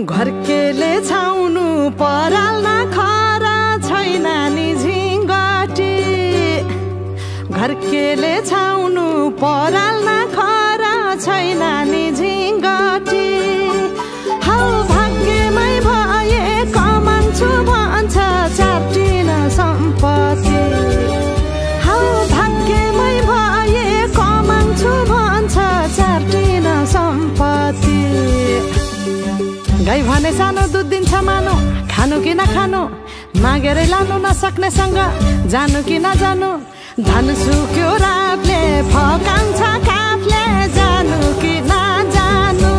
घरकेले छाउनु पराल नखरा छैन नि झिङ्गटी घरकेले छाउनु पराल नखरा छैन नि झिङ्गटी हौ भाग्यमै भए कमान्छु भन्छ चाटिन सम्पत्ति हौ भाग्यमै भए कमान्छु भन्छ चाटिन सम्पत्ति गाई भने सानो दुध दिन्छ मानो खानु कि नखानु मागेरै लानु नसक्नेसँग जानु कि नजानु धन सुक्यो रातले फकाउँछ काफले जानु कि नजानु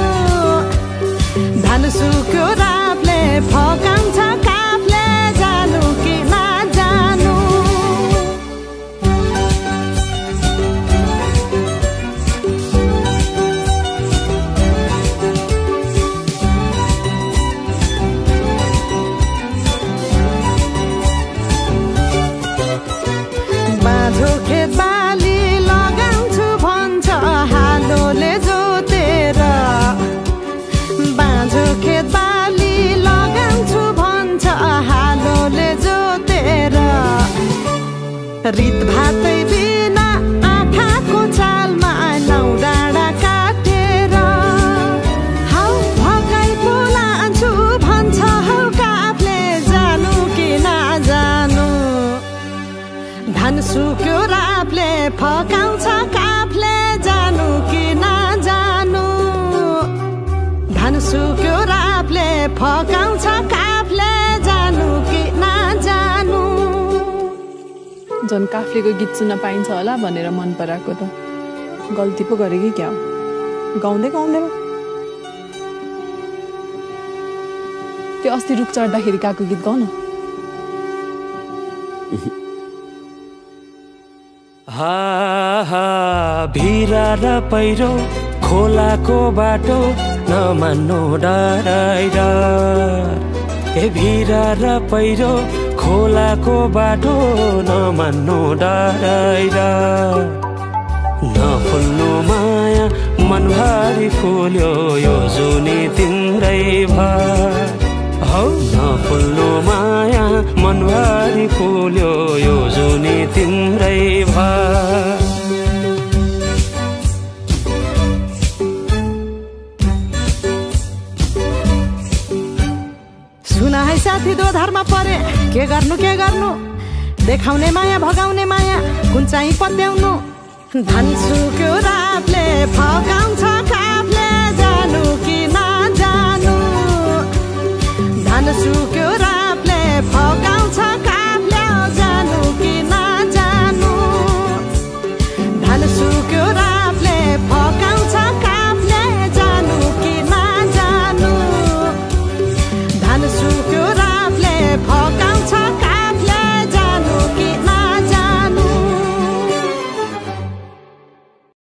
धन सुक्यो रातले फकाउँछ काफले जानु कि नजानु खेत बाली लगाउँछु भन्छ हालोले जोतेर बाँझो खेत बाली लगाउँछु भन्छ हालोले जोतेर रित भातै बिना आँखाको चालमा नौ डाँडा काटेर हौ भगाइ बोलान्छु भन्छ हौ काफले जानु कि नजानु धन सुक्यो रापले फकाउँछ काफले जानु कि नजानु धन सुक्यो रापले फकाउँछ काफले जानु कि नजानु जन काफ्लेको गीत सुन्न पाइन्छ होला भनेर मन पराएको त गल्ती पो गरे कि क्या गाउँदै गाउँदै त्यो अस्ति रुख चढ्दाखेरि गएको गीत गाउन भिरा र पहिरो खोलाको बाटो नमान्नु डराइ डर ए भिरा र पहिरो खोलाको बाटो नमान्नु डराइ डर नफुल्नु माया मनभरि फुल्यो यो जुनी तिम्रै भर हौ नफुल्नु माया मनभरि फुल्यो यो जुनी तिम्रै भर सुना है साथी दोधारमा परे के गर्नु देखाउने माया भगाउने माया कुन चाहिँ पत्याउनु धन सुक्यो रातले फकाउँछ काफले जानु कि नजानु धन सुक्यो